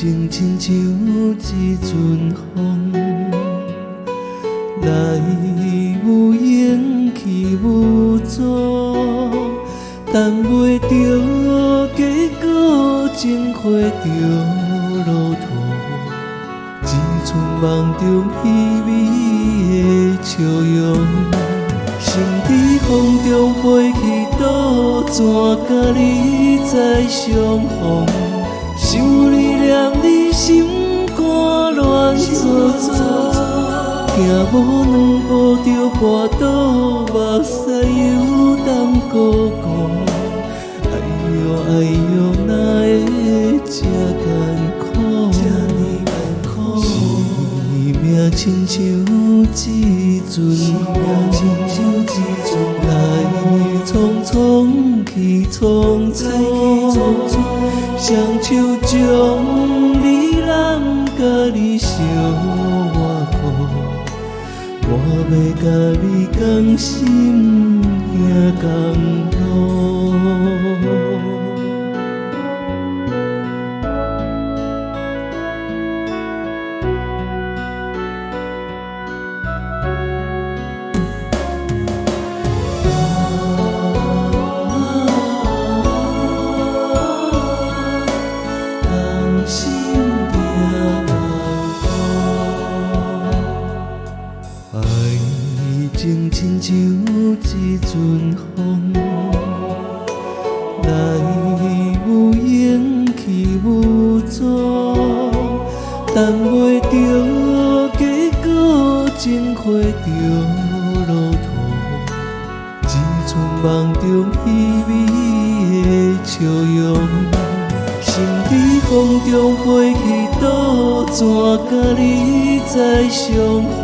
情親像一陣風，來無影去無蹤，等袂著結果，情花著路途，只剩夢中彼暝的笑容。心佇風中飛去倒轉，佮你再相逢。想你念你心肝亂糟糟，行無兩步就跋倒，目屎又澹糊糊。哎喲哎喲，哪會這艱苦？生命親像一陣風，來匆匆去匆匆，雙手將你攬，佮你相倚靠，我欲佮你仝心行仝路。仝心行仝路，愛情親像一陣風，來無影去無蹤，等袂著結果，情花著路途，只剩夢中彼暝的笑容。心佇風中飛去倒轉，佮你再相逢。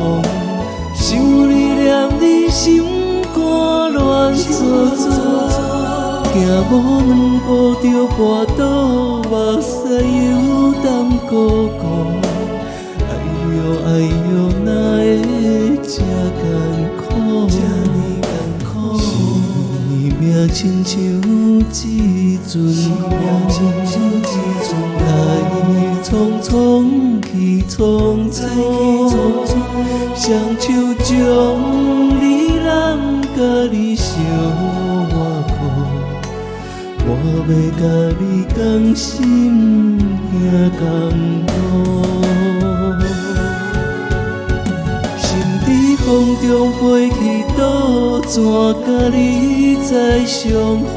想你念你心肝亂糟糟，行無兩步就跋倒，目屎又澹糊糊。哎喲哎喲，哪會這艱苦？生命親像一陣風，來匆匆去匆匆，雙手將你攬，佮你相倚靠，我欲佮你仝心行仝路。心佇風中飛去倒轉，佮你再相逢。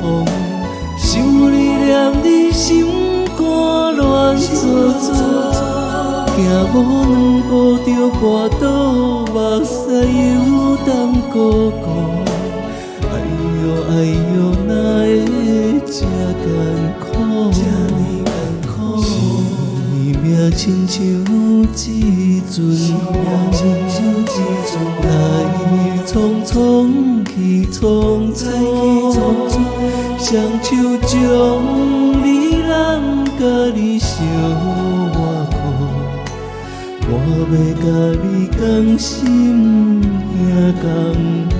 想你念你心肝亂糟糟，行無兩步就跋倒，目屎又澹糊糊。哎喲哎喲，哪會這艱苦？生命親像一陣風，來匆匆去匆匆，雙手將你攬，佮你相倚靠，我欲佮你仝心行仝路。